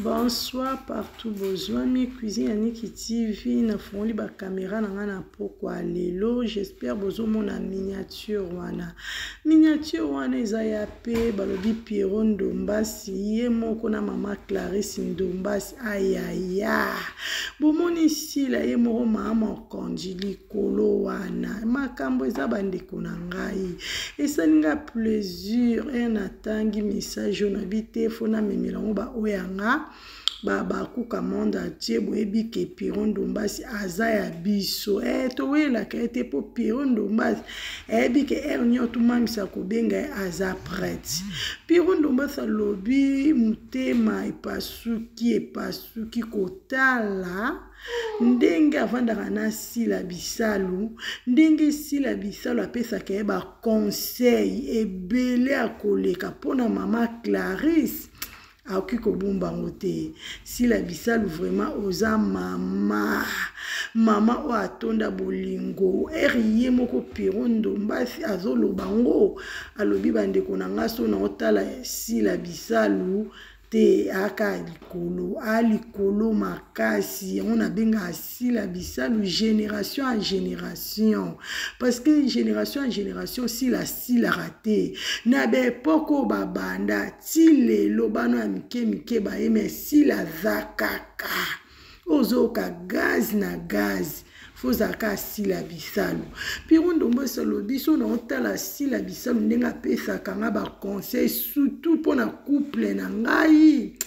Bonsoir partout bozwami cuisine ya Niki TV nafungoli ba camera na ngai na pokwa lelo j'espère bozomona miniature wana miniature wana eza ya pe balobi Pierrot Ndombasi ye moko na mama Clarisse Ndombasi ayaya bomoni sila ye moko mama mokonzi likolo wana makambo eza bandeko na ngai esali nga plaisir e natangi message oyo nabi te fo namemela yango baoyo ya nga bakuka monde entier boyebi ke Pierrot Ndombasi aza ya biso e towelaka ye te mpo Pierrot Ndombasi ayebi ke heure nyonso tumamisa kobenga ye aza prête Pierrot Ndombasi alobi motema epasuki epasuki kotala ndenge avandaka na Sila Bisalu ndenge Sila Bisalu apesaka ye baconseil ebele ya koleka mpona mama Clarisse akoki kobomba yango te Sila Bisalu vraiment oza mama mama oyo atonda bolingo ere ye moko Pierrot Ndombasi azoloba yango alobi bandeko na nga so naotala Sila Bisalu te aka likolo a likolo makasi yango nabengaka sila bisalu génération en génération parce que génération en génération sila asilaka te na baepoke oyo babanda ti lelo bana ya mike mike baye me sila aza kaka ozoyoka gaz na gaz fozalaka asila bisalu piro ndombosi alobi so na otala asila bisalu ndenge apesaka nga baconseil surtout mpo na couple na ngai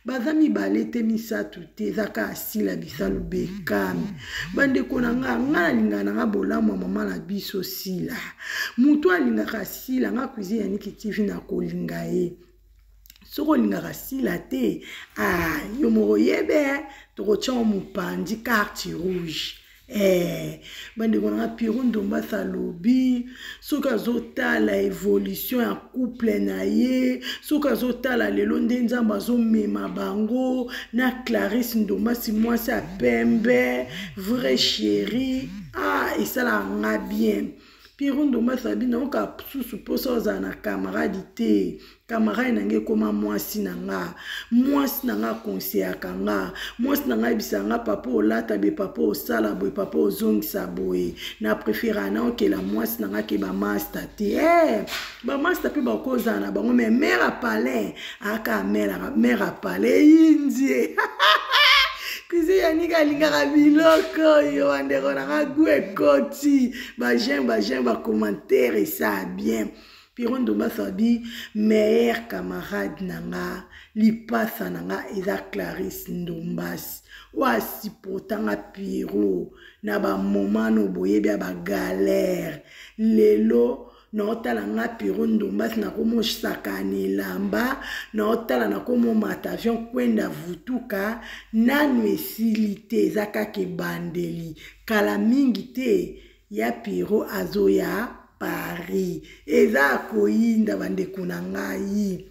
baza mibale te misato te eza kaka asila bisalu bekame bandeko na nga nga nalingaka na nga bolamu ya mama na biso sila moto alingaka sila nga cuisine ya niki tv nakolinga ye soki olingaka sila te ah, yo moko yebe tokotya yo mopanzi carte rouge Eh, bandeko na nga Pierrot Ndombasi alobi soki azotala evolution ya couple na ye soki azotala lelo nde Nzambe azomema bango na Clarisse Ndombasi mwasi ya pembe vrai chérie ah esalaka nga bien Pierrot Ndombasi abi nayoka susu mposa ozala na camarade te camarade na nga ekoma mwasi na nga mwasi na nga akonseyaka nga mwasi na nga ayebisaka nga papa olata boye papa osala boye papa ozongisa boye na prefera na okela mwasi na nga ke bamasta te eh, bamasta mpe bakozala na bango mais mare apalin aka mare apalin eyindie kuzi yanika alingaka biloko oyo bandeko na nga gu ekoti bajeune bajeune bacommentaire esa bien Pierrot Ndombasi abi meilleur camarade na nga lipasa na nga eza Clarisse Ndombasi oyo asupporta nga Pierrot na bamoment no boyebi ya bagalere lelo naotala nga Pierrot Ndombasi nakomosakana elamba naotala nakomomata avion kwenda vutuka nanu esili te eza kaka ebandeli kala mingi te ya Pierrot azoya Paris eza koyinda bandeko na ngai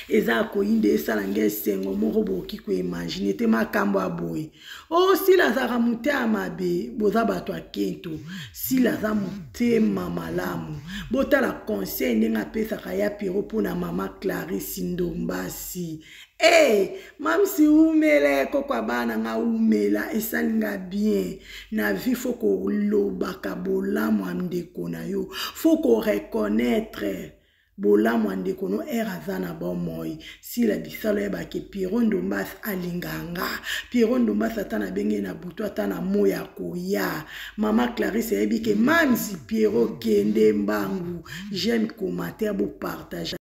eza koyinda esala ngai esengo moko bokoki koimagine te makambo ya boye o oh, sila azalaka motema mabe boza bato ya kento sila aza motema malamu botala conseil ndenge apesaka ya Pierrot mpo na mama Clarisse Ndombasi Hey, eh, mamsi umela koko ya bana nga umela esali nga bien na vie fo kolobaka bolamu ya ndeko na yo fo koreconnaitre bolamu ya ndeko no ere aza na bomoi sila bisalo yebake Pierrot Ndombasi alinga nga Pierrot Ndombasi ata nabenge na butu ata na moi ya koya mama Clarisse ayebi ke mamsi Pierrot kende mbangu j'aime commentaire bopartage.